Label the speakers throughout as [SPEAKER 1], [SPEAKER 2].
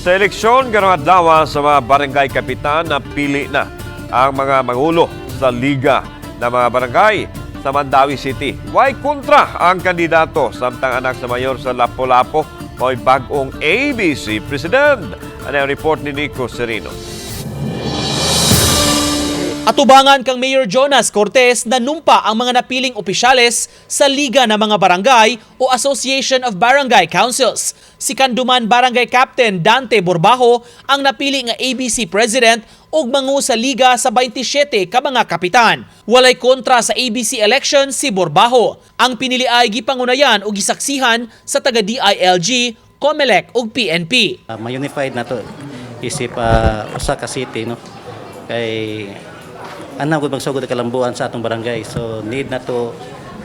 [SPEAKER 1] Sa eleksyon karong adlaw sa mga barangay kapitan, napili na ang mga mangulo sa liga ng mga barangay sa Mandaue City. Way kontra ang kandidato, samtang anak sa mayor sa Lapu-Lapu mao'y bag-ong ABC President. Ano ang report ni Nico Serino?
[SPEAKER 2] Atubangan kang Mayor Jonas Cortez na numpa ang mga napiling opisyales sa Liga ng mga Barangay o Association of Barangay Councils. Si Canduman Barangay Captain Dante Borbajo ang napili nga ABC President ug mangu sa liga sa 27 ka mga kapitan. Walay kontra sa ABC election si Borbajo. Ang pinili ay gipangunayan ug gisaksihan sa taga DILG, COMELEC ug PNP.
[SPEAKER 3] Ma-unified na to isip usa ka city, no, kay ana gud magsugod ang kalambuan sa atong barangay, so need na to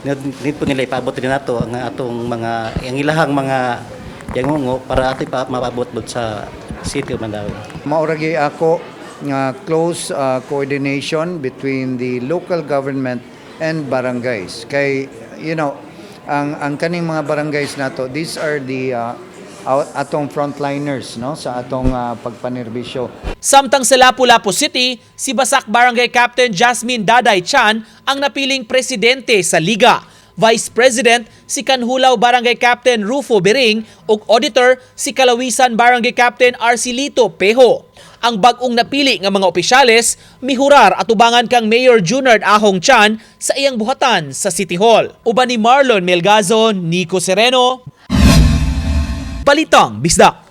[SPEAKER 3] need po nila ipaabot din nato ang atong mga ang ilahang mga yangungo para ato pa mapaabot bud sa City of Mandaue.
[SPEAKER 4] Mao ra gyud ako nga close coordination between the local government and barangays. Kay ang kaning mga barangays nato, these are the atong frontliners, no, sa atong pagpanerbisyo.
[SPEAKER 2] Samtang sa Lapu-Lapu City, si Basak Barangay Captain Jasmine Daday Chan ang napiling presidente sa liga. Vice President si Canjulao Barangay Captain Rufo Bering ug Auditor si Calawisan Barangay Captain Arcelito Pejo. Ang bag-ong napili nga mga opisyales mihurar atubangan kang Mayor Junard Ahong Chan sa iyang buhatan sa City Hall. Uban ni Marlon Melgazo, Nico Sereno, Balitang Bisdak.